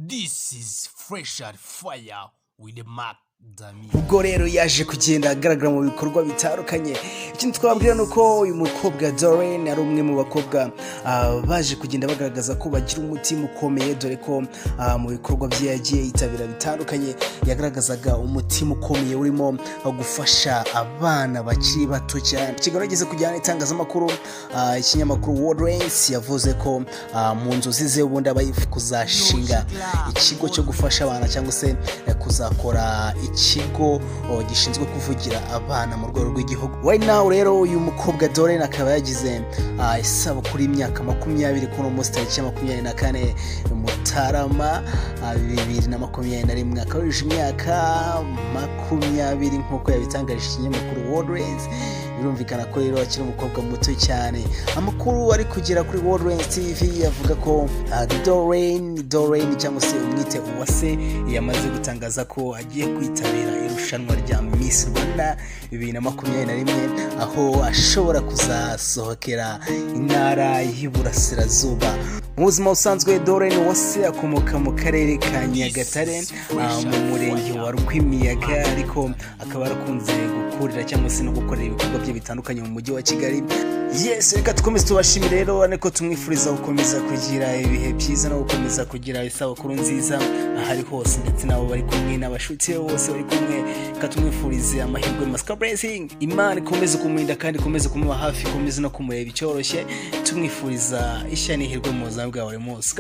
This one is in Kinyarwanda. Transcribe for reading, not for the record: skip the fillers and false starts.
This is Fresh and Fire with Mark Dami. Ubwo rero yaje kugenda agaragara mu bikorwa bitandukanye. Ikindi twababwira ni uko uyu mukobwa Doreen ari umwe mu bakobwa baje kugenda bagaragaza ko bagira umutima ukomeye, dore ko mu bikorwa bye yagiye yitabira bitandukanye yagaragazaga umutima ukomeye urimo gufasha abana bakiri bato cyane. Ikiganiro yageze kujyana itangazamakuru, ikinyamakuru World Race, yavuze ko mu nzozi ze ubundi aba yifuza kuzashinga ikigo cyo gufasha abana cyangwa se kuzakora ikigo gishinzwe kuvugira abana mu rwego rw'igihugu. Right now rero uyu mukobwa Doreen akaba yagize isabukuru y'imyaka 20 kuri uno munsi, tariki ya 24 Mutarama 2021, akaba yujuje imyaka 20 nk'uko yabitangarije ikinyamakuru World Race. Birumvikana ko rero akiri umukobwa muto cyane. Amakuru ari kugera kuri World Race TV avuga ko Doreen cyangwa se umwite Uwase yamaze gutangaza ko agiye kwitabira irushanwa rya Miss Rwanda 2021, aho ashobora kuzasohokera intara y'Iburasirazuba. Mu buzima busanzwe, Doreen Uwase akomoka mu karere ka Nyagatare, mu murenge wa Rwimiyaga, ariko akaba yarakunze gukurira cyangwa se no gukorera ibikorwa bye bitandukanye mu mujyi wa Kigali. Yes, reka dukomeze tubashimire rero, ariko tumwifuriza gukomeza kugira ibihe byiza no gukomeza kugira isabukuru nziza aho ari hose, ndetse n'abo bari kumwe n'abashuti be bose bari kumwe. Reka tumwifurize amahirwe masa, blessing. Imana ikomeze kumurinda kandi ikomeze kumuba hafi, ikomeze no kumureba icyoroshye. Tumwifuriza ishya n'ihirwe mu buzima bwa buri munsi.